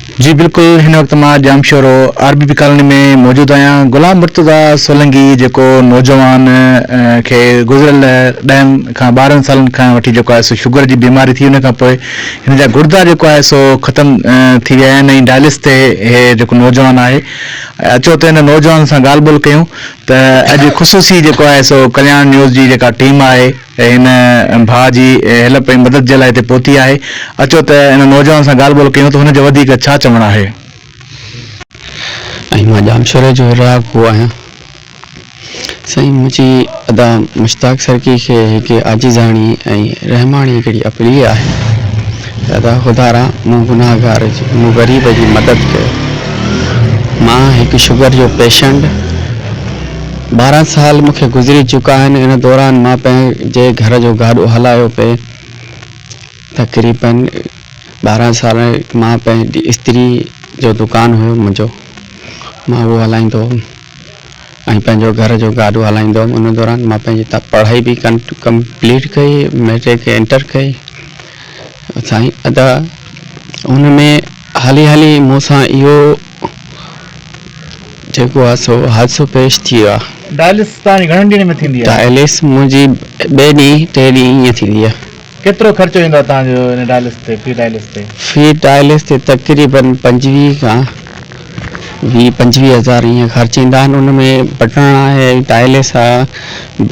جي بلڪل هن وقت مان Jamshoro R B P colony ۾ موجود آهيان غلام مرتضيٰ سولنگي جيڪو نوجوان کي گذريل ڏهن کان 12 سالن کان وٺي جيڪو آهي سو شگر جي بيماري ٿي ان کان پوء هن جا گڙدا جيڪو آهي سو ختم ٿي ويا آهن ۽ ڊائلس تي هي جيڪو نوجوان آهي اچو ته هن نوجوان سان ڳالهه ٻولهه ڪيون ته اڄ خصوصي جيڪو آهي سو ڪلياڻ نيوز جي جيڪا ٽيم آهي هن ڀاء جي هيلپ ۽ مدد جي لاء هتي پهتي آهي. اچو ته هن نوجوان سان ڳالهه ٻولهه ڪيون ته هن جو وڌيڪ ڇا چوڻ آهي. ۽ مان ڄامشوري جو رهاڪو آهيان. سائين منهنجي ادا مشتاق سرڪي کي هڪ عاجزاڻي ۽ رحماڻي هڪڙي اپيل آهي ته ادا خدارا مون گناهگار جي مون غريب جي مدد ڪيو. مان هڪ شگر جو پيشنٽ. 12 سال مون کي گذري چڪا آهن ان دوران مان پنهنجي گهر جو گاڏو هلايو پئي تقريبن 12 سال مان پنهنجي استري جو دڪان هيو منهنجو مان اهو هلائيندو هوم ۽ پنهنجو گهر جو گاڏو هلائيندو هوم ان دوران مان پنهنجي پڙهائي به ڪمپليٽ ڪئي ميٽرڪ انٽر ڪئي سائين ادا ان ۾ هلي هلي مون سان اهو جيڪو آ سو حادثو پيش ٿي ويو آ. ڊائلس توهان جي گهڻن ڏينهن ۾ ٿيندي آ؟ ڊائلس منهنجي ٻئي ڏينهن ٽي ڏينهن ائين ٿيندي آ. ڪيترو خرچو ايندو آ توهان جو ان ڊائلس تي في ڊائلس تي؟ في ڊائلس تي تقريبن 25 کان 20 25 هزار ائين خرچ ايندا آهن ان ۾ بٽڻ آهي ڊائلس آ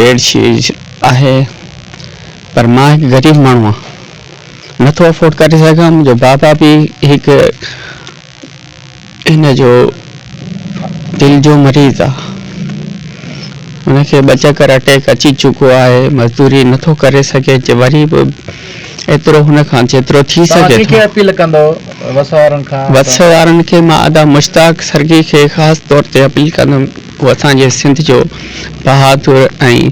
بيڊ شيٽ آهي پر مان هڪ غريب ماڻهو آ نٿو افورڊ ڪري سگهان منهنجو بابا به هڪ هن جو دل جو مريض آ هن کي ٻه چڪر اٽيڪ اچي چڪو آهي مزدوري نٿو ڪري سگهي جي وري به ايترو هن کان جيترو ٿي توهان سگهي ڪنهن ٿو کي اپيل ڪندو وس وارن کان وس وارن کي مان ادا مشتاق سرگي کي خاص طور تي اپيل ڪندم هو اسان جي سنڌ جو بهادر ۽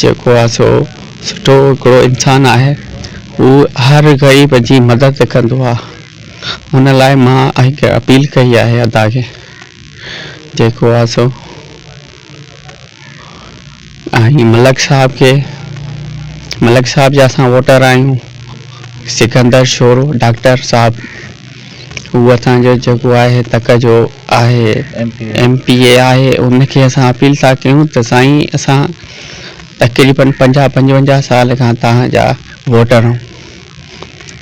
جيڪو آ سو سٺو هڪڙو انسان آهي هو هر غريب جي مدد ڪندو آ ان لاء مان هڪ اپيل ڪئي آهي ادا کي جيڪو آ سو ۽ ملڪ صاحب کي ملڪ صاحب جا اسان ووٽر آهيون سڪندر شورو ڊاڪٽر صاحب هو اسانجو جيڪو آهي تڪ جو آهي ايم پي اي آهي ان کي اسان اپيل ٿا ڪيون ته سائين اسان تقريبن 50 55 سال کان توهان جا ووٽر آهيون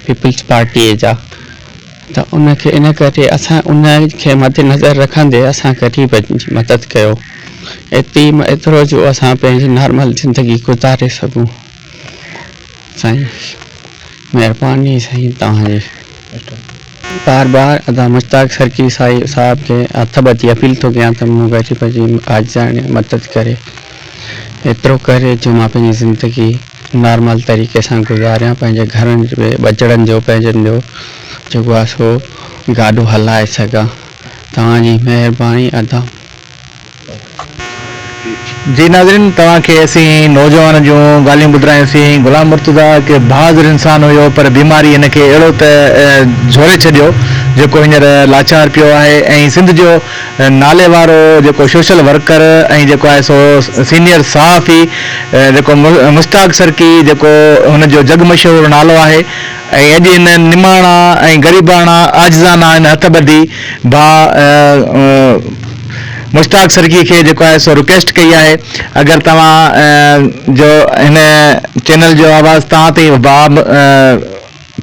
پيپلز پارٽيء جا ته ان کي ان ڪري اسان ان کي مد نظر رکندي اسان غريبن جي مدد ڪيو ايتري ايترو جو اسان پنهنجي نارمل زندگي گذاري سگهون سائين مهرباني سائين توهان جي بار بار ادا مشتاق سرڪي صاحب کي هٿ ٻڌي اپيل ٿو ڪيان ته مون غريب جي عاجزاڻي مدد ڪري ايترو ڪري جو مان پنهنجي زندگي نارمل طريقي سان گذاريان پنهنجي گهرن ۾ ٻچڙن جو پنهنجن جو جيڪو آهي سو گاڏو هلائي سگهان توهان جي مهرباني ادا. جي ناظرين توهان کي اسين نوجوان جون ڳالهيون ٻڌرايون سين غلام مرتضيٰ هڪ بهادر انسان هيو پر بيماري هن کي اهڙو ته جهوري ڇڏيو جيڪو هينئر لاچار پيو آهي ۽ سنڌ جو نالي وارو جيڪو سوشل ورڪر ۽ جيڪو آهي سو سينيئر صحافي جيڪو مشتاق سرڪي جيڪو هن جو جڳ مشهور نالو آهي ۽ اڄ هن نماڻا ۽ غريباڻا عاجزانا هن هٿ ٻڌي ڀاء مشتاق سرڪي کي جيڪو آهي سو رڪويسٽ ڪئي آهي اگر توهان جو هن چينل جو آواز توهان تائين ڀاء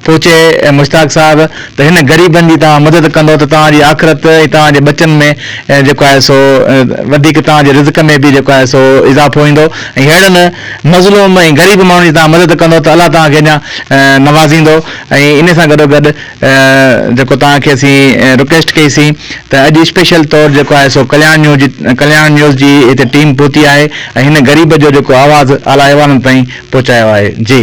پهچي مشتاق صاحب ته هن غريبن جي توهان مدد ڪندو ته توهان جي آخرت ۽ توهان جي ٻچن ۾ جيڪو آهي سو وڌيڪ توهان جي رزق ۾ به جيڪو آهي سو اضافو ايندو ۽ ههڙن مظلوم ۽ غريب ماڻهن جي توهان مدد ڪندو ته الله توهان کي اڃا نوازيندو ۽ ان سان گڏو گڏ جيڪو توهان کي اسين رڪويسٽ ڪئي سين ته اڄ اسپيشل طور جيڪو آهي سو ڪلياڻ نيوز جي ڪلياڻ نيوز جي هتي ٽيم پهتي آهي ۽ هن غريب جو جيڪو آواز اعليٰ ايوانن تائين پهچايو آهي جي.